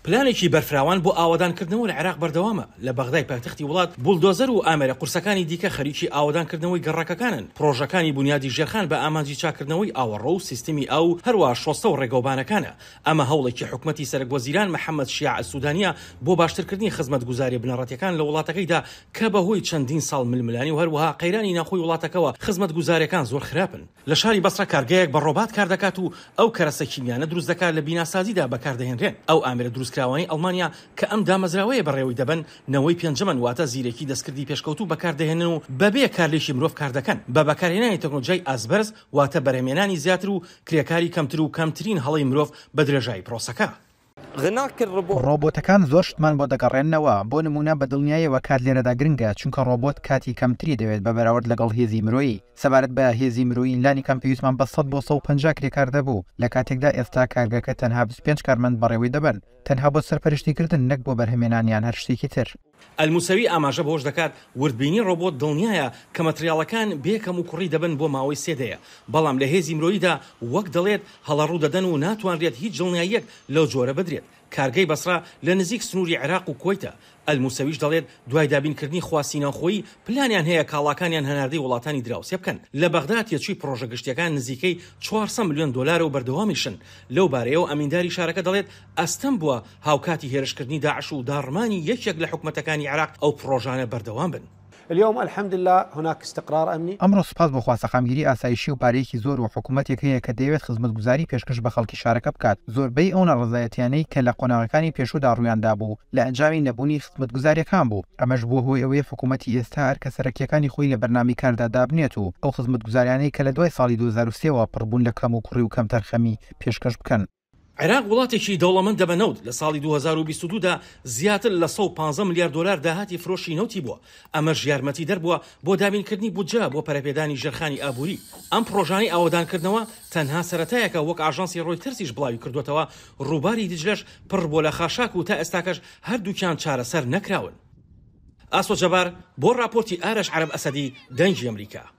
پلانێکی بەرفراوان بۆ ئاوەدانکردنەوە لە عێراق بەردەوامە، لە بەغدای پایتەختی وڵات بولدۆزەر و ئامێرە قورسەکانی دیکە خەریکی ئاوەدانکردنەوەی گەڕەکەکانن، پڕۆژەکانی بونیادی ژێرخان بە ئامانجی چاککردنەوەی ئاوەڕۆ و سیستمی ئاو و هەروەها شۆستە و ڕێگەوبانەکانە، ئەمە هەوڵێکی حکومەتی سەرەکوەزیران محەمەد شیاع سودانییە بۆ باشترکردنی خزمەتگوزارییە بنەڕەتییەکان لە وڵاتەکەیدا کە بەهۆی چەندین ساڵ ململانێ و هەروەها قەیرانی ناوخۆی وڵاتەکەوە خزمەتگوزارییەکان زۆر خراپن. لە شاری بەسڕە کارگەیەک بە ڕۆبات کاردەکات و ئەو کەرەسە کیمیانە دروست دەکات لە بیناسازیدا بەکاردەهێنرێن. ئەو ئامێرە دروستکراوانەی ئەڵمانیا کە ئەم دامەزراوەیە بەڕێوەی دەبەن نەوەی پێنجەمن واتە زیرەکی دەستکردی پێشکەوتوو بەکاردەهێنن و بەبێ کارلێکی مرۆڤ کاردەکەن بە بەکارهێنانی تەکنۆلۆژیای ئاستبەرز واتە بەرهەمهێنانی زیاتر و کرێکاری کەمتر و کەمترین هەڵەی مرۆڤ بە درێژایی پرۆسەکە. ڕۆبۆتەکان زۆر شتمان بۆ دەگەڕێننەوە، بۆ نموونە بە دڵنیایەوە کات لێرەدا گرنگە، چونکە ڕۆبۆت کاتی کەمتری دەوێت بە بەراورد لەگەڵ هێزی مرۆیی. سەبارەت بە هێزی مرۆیی لانی کەم پێویستمان بە 100 بۆ 150 کرێکار دەبوو، لە کاتێکدا ئێستا کارگەکە تەنها 25 کارمەند بەڕێوەی دەبەن، تەنها بۆ سەرپەرشتیکردن نەک بۆ بەرهەمێنان یان هەر شتێکی تر. ئەلموسەوی ئاماژە بەوەش دەکات، وردبینی ڕۆبۆت دڵنیایە کە مەتریاڵەکان بێ کەموکوڕی دەبن بۆ ماوەی سێ دەیە، بەڵام لە هێزی مرۆییدا وەک دەڵێت هەڵە ڕوودەدەن و ناتوانرێت هیچ دڵنیاییەک لەو جۆرە بدرێت. کارگەی بەسڕە لە نزیک سنووری عێراق و کوەیتە. ئەلموسەویش دەڵێت، دوای دابینکردنی خواستی ناوخۆیی، پلانیان هەیە کاڵاکانیان هەناردەی وڵاتانی دراوسێ بکەن. لە بەغدا تێچووی پڕۆژە گشتییەکان نزیکەی 400 ملیۆن دۆلارە و بەردەوامیشن. لەو بارەیەوە ئەمینداری شارەکە دەڵێت، ئەستەم بووە هاوکاتی هێرشکردنی داعش و داڕمانی یەکێک لە حکومەتەکانی عێراق ئەو پڕۆژانە بەردەوام بن. اليوم الحمد لله هناک استقرار امنی. ئەمڕۆ سوپاس بۆ خوا سەقامگیری ئاسایشی و پارەیەکی زۆر و حکومەتێک هەیە کە دەیەوێت خزمەتگوزاری پێشکەش بە خەڵکی شارەکە بکات، زۆربەی ئەو ناڕەزایەتیانەی کە لە قۆناغەکانی پێشوودا ڕوویاندابوو لە ئەنجامی نەبوونی خزمەتگوزارییەکان بوو، ئەمەش بووە هۆی ئەوەی حکومەتی ئێستا ئەرکە سەرەکییەکانی خۆی لە بەرنامەی کاردا دابنێت و ئەو خزمەتگوزاریانەی کە لە دوای ساڵی 2003 وە پڕبوون لە کەموکوڕی و کەمتەرخەمی پێشکەش بکەن. عێراق وڵاتێکی دەوڵەمەندە بە نەوت، لە ساڵی 2022 دا زیاتر لە 115 ملیار دۆلار داهاتی فرۆشی نەوتی بووە، ئەمەش یارمەتیدەر بووە بۆ دابینکردنی بودجە بۆ پەرەپێدانی ژێرخانی ئابووری. ئەم پڕۆژانەی ئاوەدانکردنەوە تەنها سەرەتایەکە، وەک ئاژانسی ڕۆیتەرزیش بڵاویکردووەتەوە، ڕووباری دیجلەش پڕ بووە لە خاشاک و تا ئێستاکەش هەردووکیان چارەسەر نەکراون. ئاسۆ جەبار، بۆ ڕاپۆرتی ئارەش عەرەب ئەسەدی، دەنگی ئەمریکا.